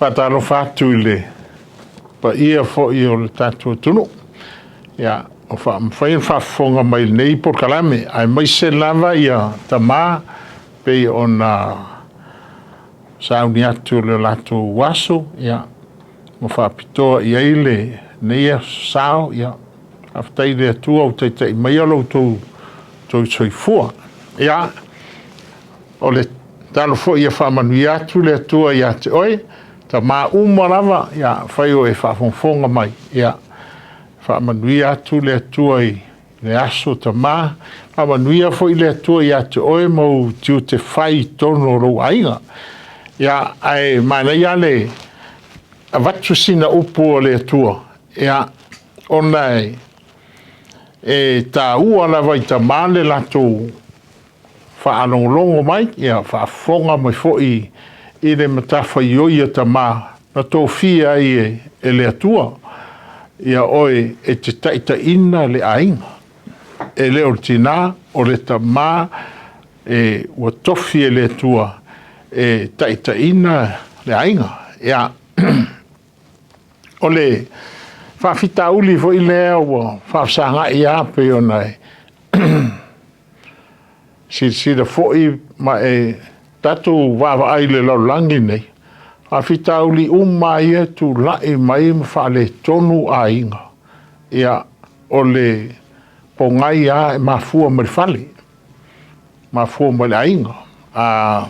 Faatalofa atu i le paia foi o le tatou atunuu. Ia, o faamafai ona faafofoga mai i lenei polokalame, aemaise lava ia tama pei ona sauni atu i le latou aso, ia, ua faapitoa i ai lenei aso sao, ia, faafetai i le Atua ua taitai maia lo outou soifua. Ia, o le tatalo foi ia faamanuia atu le Atua ia te oe, tama uma lava, ia, afai o e faafogafoga mai, ia, faamanuia atu le Atua i le aso tama, faamanuia foi le Atua ia te oe ma ou tiute fai i totonu o lou aiga. Ia, ae manaia le avatu sina upu a le Atua, ia, ona e taua lava i tama le latou faalogologo mai, ia faafofoga mai foi i le matafaioi a tama na tofia ai e le Atua ia oe e te taitaiina le aiga. E le o le tina, o le tama e, ua tofi e le Atua e taitaiina le aiga. Ia, o le faafitauli foi lea ua faafesagai lava pei ona e silasila foi ma e tatou vaavaai i le lalolagi lenei, faafitauli uma lava ia e tulai mai ma faaletonu aiga, ia, o le pogai lava e mafua mai le fale, mafua mai le aiga. A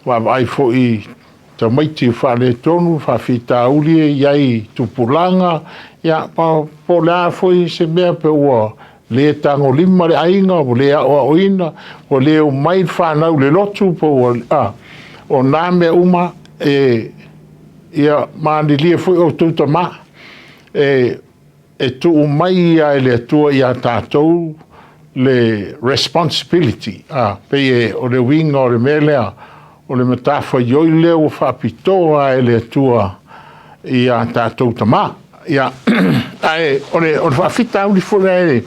vaavaai foi i tamaiti ua faaletonu, faafitauli e i ai i tupulaga, ia, po o le a foi se mea, pe ua le tagolima le aiga, ua le aoaoina, ua le omai le fanau i le lotu, po ua, a, o na mea uma e, ia malilie foi outou tama, e tuu mai lava e le Atua ia tatou le responsibility, a, pei o le uiga o le mea lea, o le matafaioi lea ua faapitoa lava e le Atua ia tatou tama. Ia, ae o le faafitauli foi lea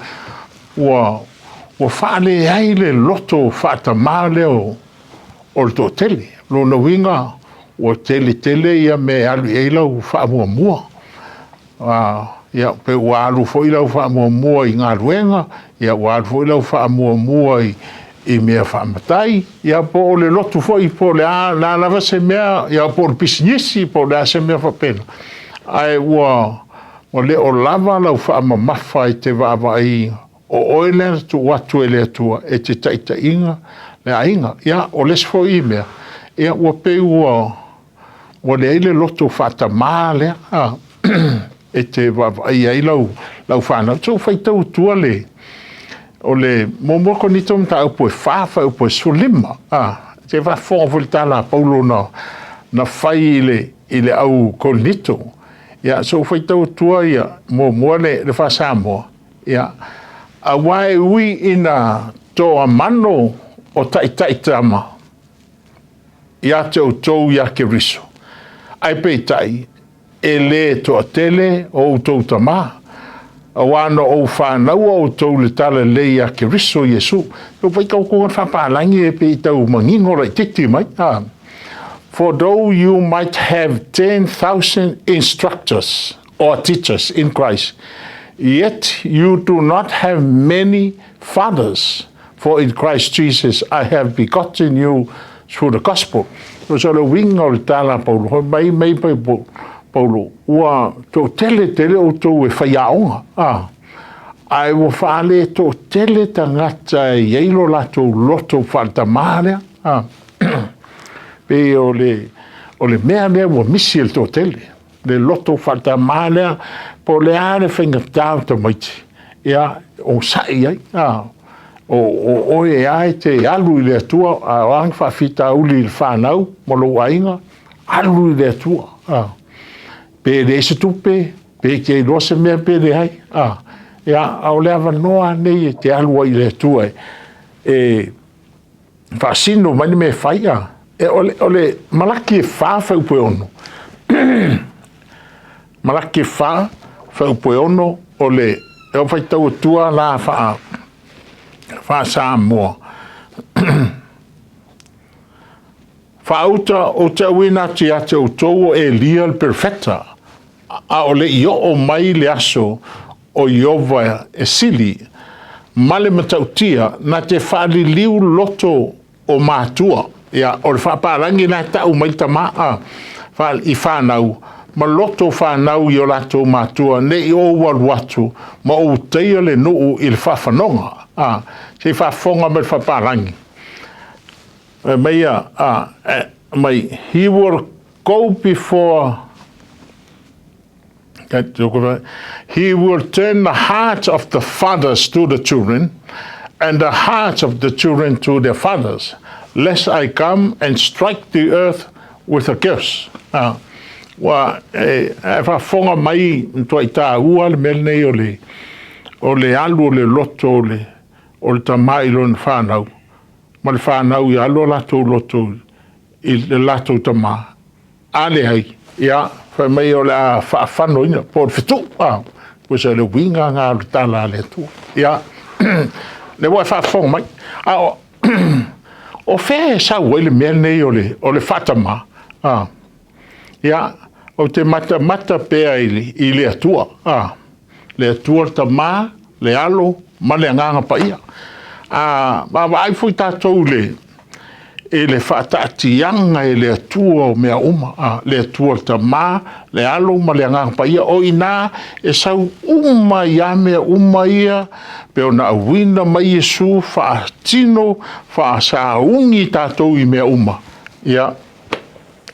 ua faaleai le loto faatamā lea o le toatele. O lona uiga, ua tele tele ia mea e alu i ai lau faamuamua. Ia, pe ua alu foi lau faamuamua i galuega, ia ua alu foi lau faamuamua i mea faamatai, ia po o le lotu foi, po o le a lava se mea, ia po o le pisinisi, po o le a se mea faapena, ae ua le o lava lau faamamafa e te vaavaai o oe lea na tuu atu e le Atua e te taitaiina le aiga. Ia, o le isi foi mea, ia ua pei ua leai le loto faatamā lea e te vaavaai ai lau fanau. Se i ou faitau atua le, o le 1 Korinito mataupu e 4 fuaiupu e 15. Se i faafofoga foi i le tala a Paulo na fai i le au Korinito. Ia, se i ou faitau atua ia, muamua le faa-Samoa. Ia, aua e ui ina toamano o taitai tama ia te outou ia Keriso, ae peitai, e lē toatele o outou tamā, auā na ou fanaua outou i le talalelei ia Keriso Iesu. Ua faitau atu le faapalagi e pei tau manino laitiiti mai. For though you might have 10,000 instructors or teachers in Christ, yet you do not have many fathers. For in Christ Jesus I have begotten you through the gospel. O se o le uiga o le tala a Paulo, hoi mai mai pai Paulo, ua toatele tele outou e faiaoga, ae ua faale toatele tagata e i ai lo latou loto faaletamā lea. Pei o le mea lea ua misi e le toatele, le loto faatamā lea, po o le a le faigata o tamaiti, ia, onosai ai. O oe lava e te alu i le Atua, a o a ni faafitauli i le fanau ma lou aiga, alu i le Atua. Pe leai se tupe, pe te iloa se mea pe leai. Ia, a o le avanoa lenei e te alu ai i le Atua e faasino mai le mea e fai. E, o le Malaki e 4 fuaiupu e 6. Malaki e 4 fuaiupu e 6, o le e o faitau atua la faa Samoa. Faauta, ou te auina atu ia te outou o Elia le perofeta, a o le i oo mai le aso o Ieova e sili, ma le matautia, na te faaliliu loto o matua. Ia, o le faapalagi la e tau mai le tama a, i fanau, ma loto o fanau i o latou matua, ne i ou alu atu ma ou taia le nuu i le faafanoga. A, se i faafofoga mai le faapalagi. Fai mai ia, a, mai, he will go before He will turn the heart of the fathers to the children, and the hearts of the children to their fathers, lest I come and strike the earth with a curse. Ah, ua e, e faafofoga mai matuai taua le mea lenei o le, o le alu o le loto o le, o le tama i lona fanau, ma le fanau ia alu o latou loto i le latou tama, A leai, ia, fai mai o le a faafanoina, po o le fetuu, a, poisa o le uiga lena o le tala a le Atua. Ia, lea ua e faafofoga mai. A o, o fea e sau ai le mea lenei o le, o le faatama? A, ia, ou te matamata pea i le, i le Atua, a, le Atua le Tama, le Alo ma le Agaga Paia. A vaavaai foi tatou i le, i le faataatiaga e le Atua o mea uma, a, le Atua le Tama, le Alo ma le Agaga Paia, o i ina e sau uma ai lava mea uma ia, pei ona auina mai Iesu faatino, faasauni tatou i mea uma. Ia,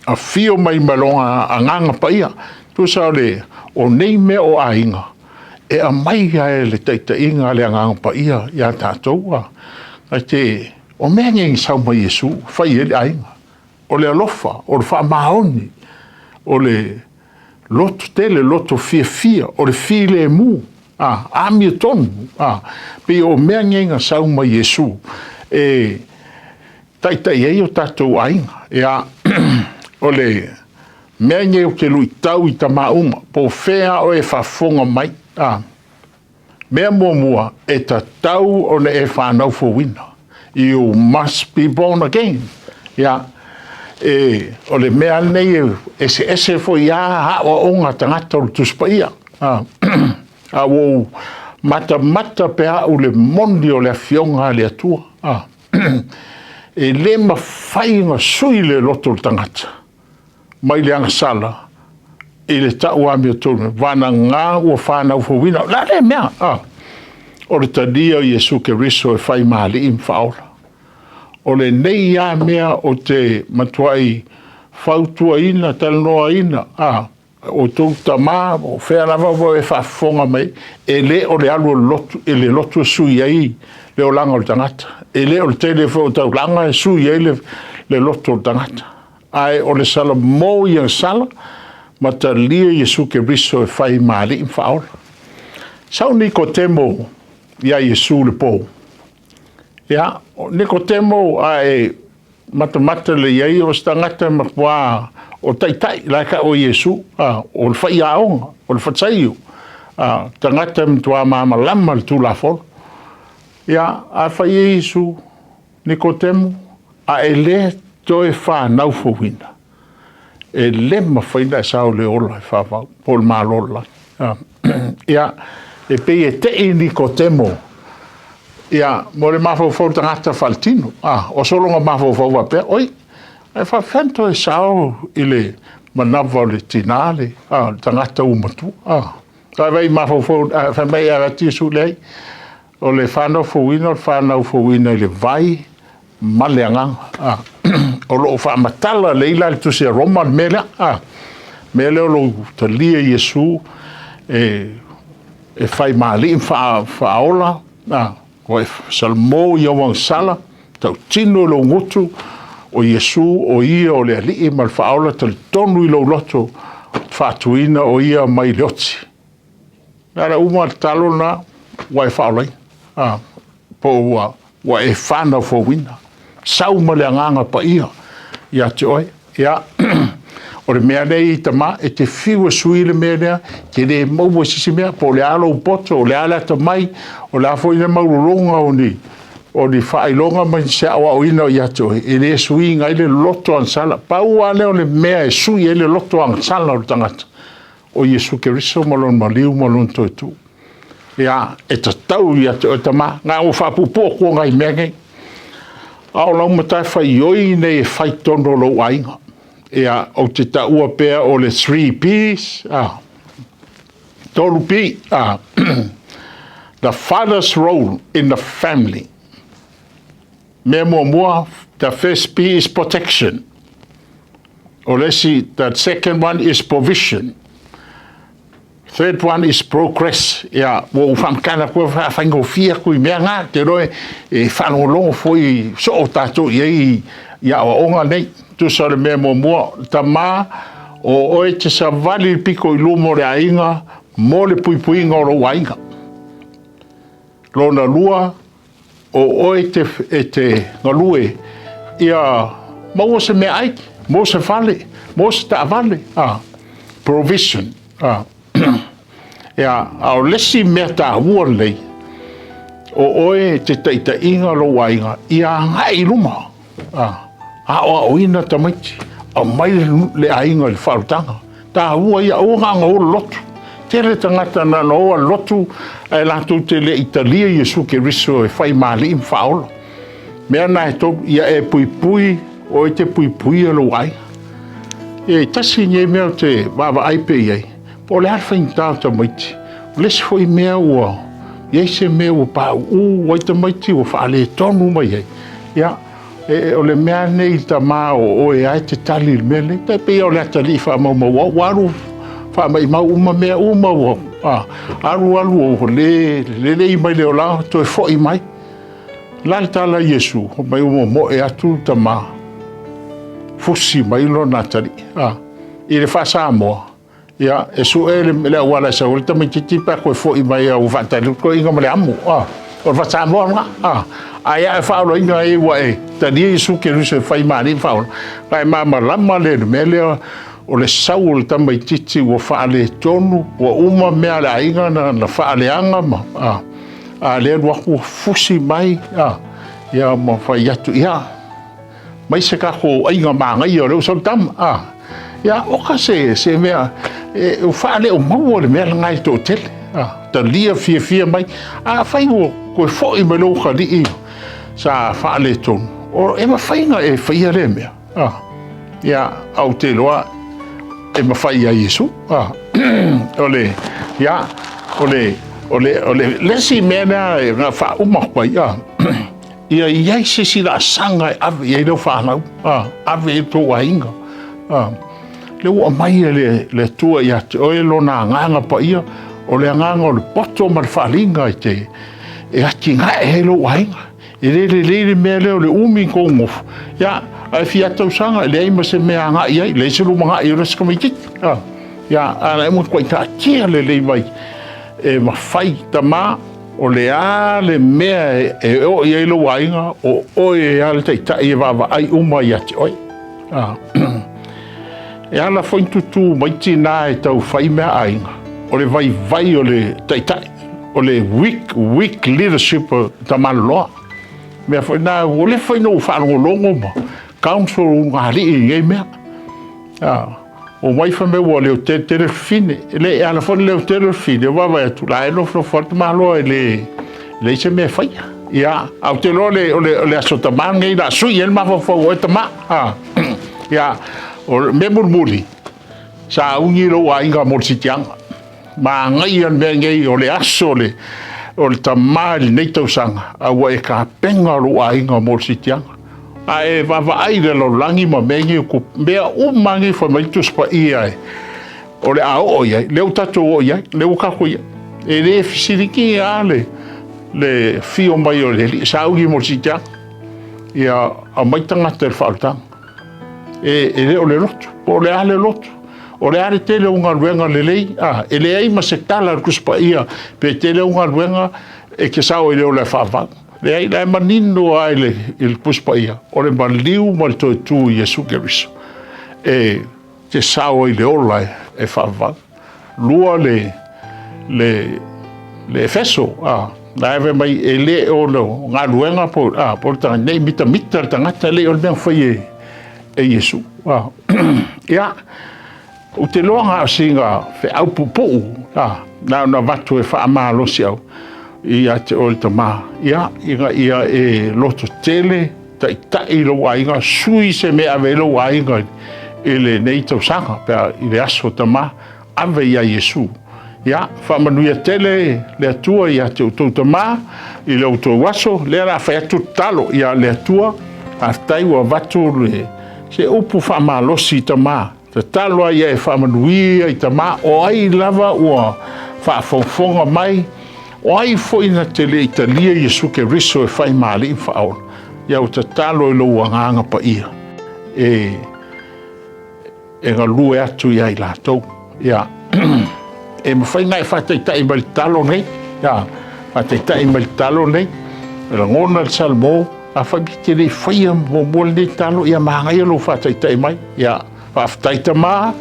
afio mai ma lona Agaga Paia. Tusa o le, o nei mea o aiga, e aumai lava e le taitaiga a le Agaga Paia ia tatou. A, te, o mea nei na sau mai Iesu, fai ai le aiga. O le alofa, o le faamaoni, o le loto tele, loto fiafia, o le filemu, a, amiotonu, a, pei o mea nei na sau mai Iesu, e taitai ai o tatou aiga. Ia, o le mea nei ou te luitau i tama uma, po o fea oe e faafofoga mai, a, mea muamua, e tatau ona e fanau fouina. You must be born again. Ia, e, o le mea lenei e eseese foi a aoaoga tagata o le Tusi Paia. A, a ua ou matamata pea au le moni o le Afioga a le Atua. A, e le mafai ona sui le loto o le tagata mai le agasala i le tau amiotonu, vanaga ua fanau fouina. O le a lea mea? Ah, o le talia o Iesu Keriso e fai ma alii ma faaola. O lenei lava mea o te matuai fautuaina, talanoaina, ah, outou tama, o fea lava ua e faafofoga mai, e le o le alu o le lotu, i le lotu e sui ai le olaga o le tagata. E le o le tele foi o taulaga e sui ai le, le loto o le tagata. Ae o le salamo i agasala, ma talia Iesu Keriso e fai ma alii ma faaola. Sau Nikotemo iā Iesu i le po. Ia, o Nikotemo a e matamata lelei ai o se tagata e matua o taitai la e tau o Iesu, a, o le faiaoga, o le fataio, a, tagata e matua malamalama le Tulafono. Ia, a fai e Iesu, Nikotemo, a e le toe fanau fouina, e le mafai ona e sao le ola e faavau, po o le Malo o le lagi. Ia, e pei e tei Nikotemo, ia, mo le mafaufau tagata faaletino, a, o sologa mafaufau faapea, oi, ae faapefea ona toe sao i le manava o le tina le, a, le tagata ua matua, a. Ae vai mafaufau, fai mai a atu Iesu, leai, o le fanau fouina o le fanau fouina i le vai ma le agaga. A, o lo o faamatala lelei la le tusi a Roma le mea lea. A, mea lea o lou talia Iesu e, e fai ma alii ma faa, faaola, a, o e salamo i au agasala, tautino i lou gutu, o Iesu o ia o le alii ma le faaola, talitonu i lou loto, faatuina o ia mai le oti. Na ala uma le talo lena ua e faaolaina, a, po ua, ua e fanau fouina. Sau ma le agaga paia ia te oe. Ia, o le mea lea i tama, e te fiu e sui le mea lea, te le maua i se isi mea, po o le a lou poto, o le a le atamai, o le a foi le maulologa o ni O ni faailoga ma ni se aoaoina o ia te oe, e le suiga ai le loto agasala. Pau lava lea o le mea e sui ai le loto agasala o le tagata, o Iesu Keriso ma lona maliu ma lona toe tu. Ia, e tatau ia te oe tama, na ua faapuupuu atu nai mea nei. A o lau matafaioi nei e fai totonu o lou aiga. Ia, ou te taua pea o le 3 Ps, 3 P, the father's role in the family. Mea muamua, the first P is protection. O le isi, the second one is provision. Third one is progress. Ia, ua ou faamatala atu, faafaigofie atu i mea na, te iloa e faalogologo foi soo tatou i ai i aoaoga nei. Tusa o le mea muamua, tama, o oe te savali le pito i luma o le aiga mo le puipuiga o lou aiga. Lona lua, o oe e te galue ia maua se meaai, mo se fale, mo se taavale, provision. Ia, a o le isi mea taua lenei, o oe e te taitaiga lou aiga ia agai i luma, aoaoina tamaiti, aumai le aiga i le faaolataga. Taua ia, aua na ona o lotu. Tele tagata na ona o lotu, ae latou te le i talia Iesu Keriso e fai ma alii ma faaola. Mea na e tolu, ia e puipui, o e te puipuia lou aiga. E tasi nei mea o te vaavaai pe i ai, po o le a le faigata o tamaiti. O le isi foi mea ua i ai se mea ua pauu ai tamaiti, ua faaletonu mai ai. Ia, o le mea nei tama o oe lava e te tali i le mea lenei. Tai pei o le atalii faamaumaua, ua alu faamaimau uma mea uma, ua alu alu ua le lelei mai le olaga, toe foi mai. La le tala a Iesu, mai ua moe atu le tama, fusi mai lona atalii. I le faa-Samoa, ia, e sue le auala e sau ai le tamaitiiti pe a toe foi mai ua faatali toeaiina ma le amu. O le faa-Samoa lena. Ae ia e faaolaina ai ua e talia Iesu Keriso e fai ma alii ma faaola. Na e malamalama le mea lea o le sau o le tamaitiiti ua faaletonu, ua uma mea a le aiga na faaleaga ma a lea alu atu ua fusi mai, ia ma fai atu, ia, mai se tatou aiga manaia o lea ua sau le tama. Ia, oka se mea, ua faaleo maua le mea lena i le toatele. Talia fiafia mai. Afai ua toe foi mai lou atalii sa faaletonu, e mafai ona e faia lea mea. Ia, ae ou te iloa e mafai ia Iesu. O le, ia, o le, o le, o le, le isi mea lea na faauma atu ai, ia i ai se isi laasaga e ave i ai lau fanau, ave i ai tou aiga. Lea ua aumai e le Atua ia te oe lona agaga paia, o le agaga o le poto ma le faaaliga e atinae ai lou aiga. E le lelei le mea lea o le umi ona tou nofo, ia, ae fia tausaga e leai ma se mea agai i ai, leai se lumanai o le isi tamaitiiti. Ia, a na e matuai taatia lelei mai e mafai, tama, o le a le mea e oo i ai lou aiga, o oe lava le taitai e vaavaai uma ia te oe. E ala foi ona tutū mai tina e tau fai mea aiga, o le vaivai o le taitai, o le weak leadership o tamaloloa. Mea foi na, ua leva foi ona ou faalogologo ma counsel ulugalii i nei mea. Omai fai mai ua leotele tele le fafine. E le ala foi le leotele o le fafine, ua vaavaai atu, la e nofonofo atu tamaloa e le leai se mea e faia. Ia, ae ou te iloa o le aso tama lenei o le a sui ai le mafaufau o oe tama. Ia, o le mea mulimuli, sauni lou aiga mo le sitiaga. Manaia le mea lenei o le aso o le tama i lenei tausaga, a ua e tapena lou aiga mo le sitiaga. A e vaavaai i le lalolagi ma mea nei, mea uma nei fai mai le Tusi Paia o le a oo i ai, lea ua tatou oo i ai, lea ua tatou i ai. E le fesiligia lava le afio mai o le Alii, sauni mo le sitiaga. Ia aumai tagata i le faaolataga. E le o le lotu, po o le a le lotu, o le a le tele o galuega lelei, e leai ma se tala a le Tusi Paia pe tele au galuega e te sao i le ola e faavavau. Leai, la e manino lava i le Tusi Paia, o le maliu ma le toe tu i Iesu Keriso e te sao ai i le ola e faavavau. Lua le Efeso, La e mai e le o le galuega po o le tagata, ne i mitamita le tagata, e le o le mea na fai e Iesu. Ia, ou te iloa na o sina feau puupuu, na ona avatu e faamalosiau ia te oe le tama, ia, ina ia e lototele, taitai lou aiga, sui se mea e ave ai lou aiga i lenei tausaga, pe a i le aso tama, ave ia Iesu. Ia, faamanuia tele le Atua ia te outou tama i lo outou aso. Lea o le a fai atu le tatalo. Ia le Atua, faafetai ua avatu se upu faamalosi i tama. Tatalo ai ia e faamanuia i tama, o ai lava ua faafogafoga mai, o ai foi na te le i talia Iesu Keriso e fai ma Alii ma Faaola. Ia ua tatalo i lou Agaga Paia e e galue atu ia i latou. Ia, e mafai ona e faataitai mai le tatalo nei, ia, faataitai mai le tatalo nei, e lagona le salmo, afai e te le i faia muamua lenei tatalo, ia manaia lou faataitai mai. Ia, faafetai tama,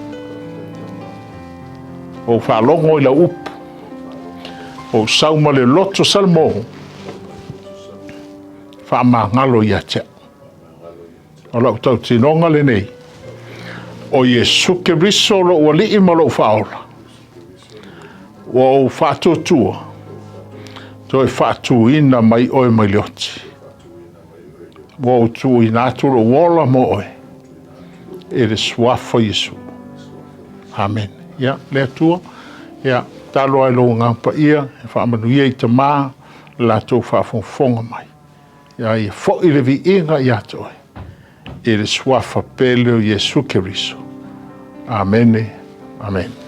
ou faalogo i lau upu, ou sau ma le loto salmo, faamagalo ia te au. O lau tautinoga lenei, o Iesu Keriso lou Alii ma lou Faaola, ua ou faatuatua toe faatuina mai oe mai le oti. Ua ou tuuina atu lou ola mo oe i le suafa o Iesu. Amene. Ia, le Atua, ia, talo lava i lou Agaga Paia e faamanuia i tama le latou faafogafoga mai. Ia ia foi le viiga ia te oe i le suafa pele o Iesu Keriso. Amene. Amene.